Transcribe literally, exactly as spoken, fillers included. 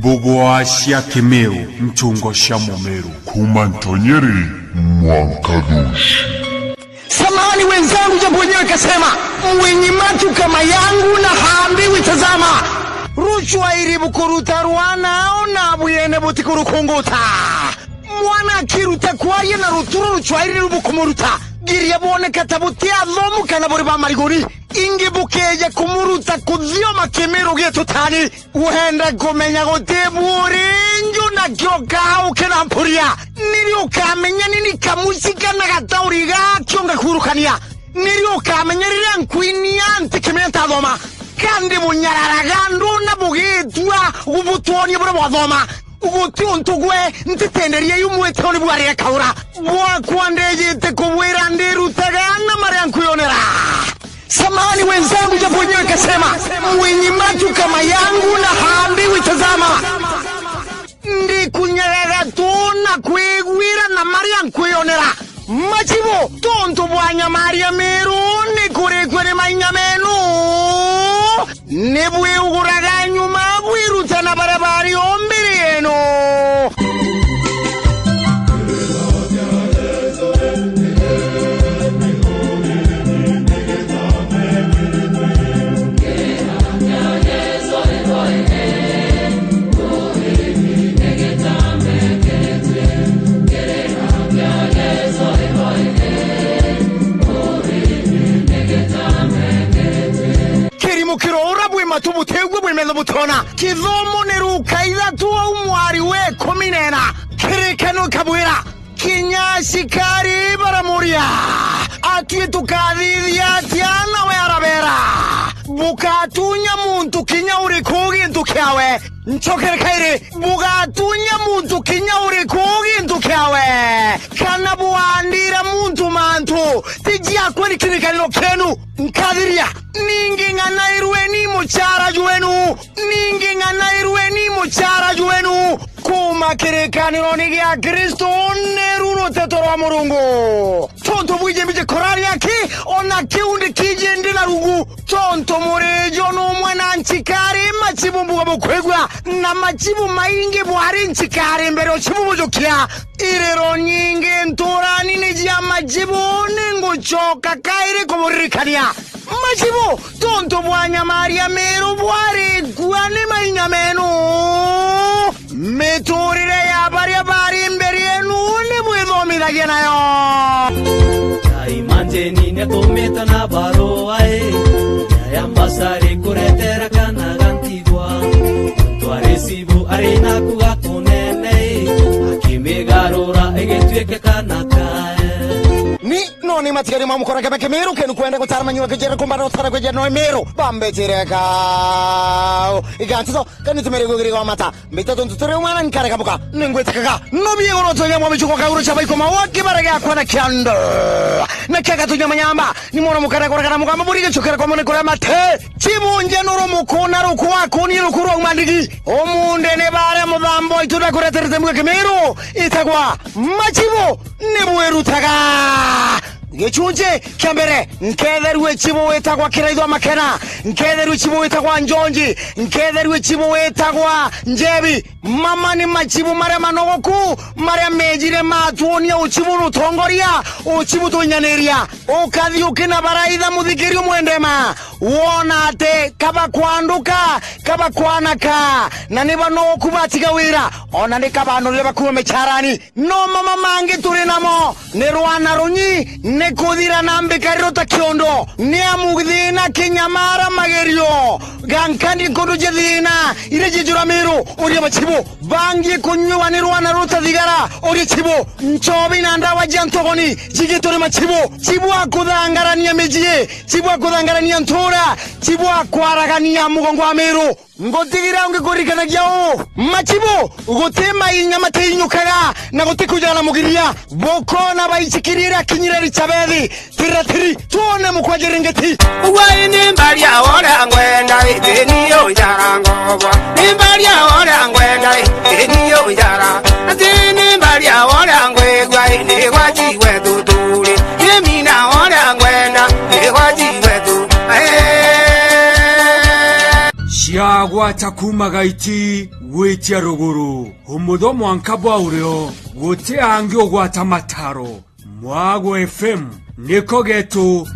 Mbugwa cia Kimiru, nchungo cia Mumiru. Kuuma Ntonyeri mwanka Thuci. Samahani wenzangu, jambo wenyewe kasema, mwenye macho kama yangu na haambiwi tazama. Ruchwa iri bukuruta rwana, ona bwene butikurukunguta. Mwana akiruta kwaria na ruturo ruchwa iri rubukumuruta. Giria bwoneka ta buti athomu kana buri ba mariguri. Ingi bukeja kumuruta kuthioma Kimiru gitutani. Wenda kumenya guti buri nju na kioka ukina mpuria. Niri ukamenya nini kamusi kana gatauri gakio ngakurukania. Niri ukamenya riria nkwinia ntikimenya ntathoma. Kandi bunyararaga nduna bugitua gubutwonia buria bwathoma. Guti untu gwe ntitenderia yu mwitiro ni bwarire kaura. Bwakwa ndejite kubwira ndirutaga na maria nkwionera. Samahani wenzangu, japo wenyewe kasema, mwenye macho kama yangu na haambiwi tazama. Ndikunyagaga tu na kwigwira na maria nkwionera. Machibu, tontu bwa nyamaria Miru ni kurikua ni mainya menu. Ni bwiuguraga nyuma bwirutana baria bari o mbere yenu. Kirimo kiro ura bwi matu butigua, bwi metho butona. Kithomo ni ruka ithatu au mwari wa ikumi na ina. Kirikano ikabwira, kinya ashikari baramuria, atui tukathithia atia? Nawe arabera, bugatunya muntu kinya uriku gintu kiawe. Ncokere kairi, bugatunya muntu kinya uriku gintu kiawe, kana bwandira muntu mantu ti jiakwa ni kirikaniro kienu. Nkathiria, ningi ng'anairue ni muchara jwenu, ningi ng'anairue ni muchara jwenu. Kuuma kirikanironi gia Kristo ni ru ruteto rwa Murungu. Tontu bwiji mbiji kurari aki, ona kiu ndikiji ndi na rungu. Tontu murijo numwe na nchikari, machibu mbuga bukwigua, na machibu maingi bwari nchikari mbere uchibu bujukia. Iriro nyingi nturani ni jia machibu, ningucoka kairi kuburirikania. Machibu, tontu bwa nyamaria Miru bwari nkua ni mainya menu. Miturire ya baria bari mbere yenu ni bwithomithagia nayo. Imagine ni atumite na barua, eh, ya ambassador kuretera kana ga ntigwa. Muntu ari cibu ari naku ga kunene, eh, akimigarura igituike kana kae. Ni no ni matigari ma mukora kebe Kimiru kenu kwenda gutara manyua kejera kumbara utara kweja no Miru. Bambetireka. Igantizo, kani tumere gugiri gwa mata. Mbita tontu turi umwana nkare kabuka. Ningwitikaga. No biye goro tonya mwa michuko kauru cha baiko mawa kibare gya kwa na kiando. Na kiaga tunya manyamba. Ni mwana mukara kora kana mugamba buri gichukira kwa mone kora mate. Chibu nje nuru mukuna ruku wa kuni ruku rwa umandigi. Omunde ne bare muthambo itunda kureterete mwe Kimiru. Itagwa machibu ni bwirutaga. Gichunchi kia mbere, nketherue chibu witagwa Kiraitho Makena, nketherue chibu witagwa Njonji, nketherue chibu witagwa Njebi. Mama ni machibu maria manogoku, maria mejire matuonia uchibu rutongoria, uchibu tunyaniria. Ukathi ukina baraitha muthikirio mwendema, wona ati kaba kwanduka, kaba kwanaka, na ni banogoku batiga wira, ona ni kabanurire bakuma micharani. No mama mangi turi namo, ni rwana runyi, ni kuthira na mbika riro ta kiondo, ni amu thina kinyamara magerio, gankani nkundu cia thina, iria cijura Miru, uria machibu, bangi kunyua ni rwana rutathigara, uria chibu, nchobi na ndawa cia ntogoni, jigi turi machibu, chibu akuthangarania mijii, chibu akuthangarania ntura, chibu akwaragania mugongo wa Miru. Ngutigira ungi kuririkanagia uu, machibu, guti mainya matiinyukaga, na guti kujaga na mugiria. Bukona baichikirie riria akinyire Richabethi, tiratiri, tuone mukwaje ringiti. Ugwai ni mbaria uria ngwenda, iti ni unjara ngogwa. Ni mbaria uria ngwenda, iti ni unjara. Ati ni mbaria uria ngwigua, ni gwaji gwetu turi. Ni mina uria ngwenda, ni gwaji gwetu. Eh. Yagwata kuuma gaiti gwitia ruguru, umutho mwanka bwa urio, guti angi ugwata mataro. Mwago F M niko getu.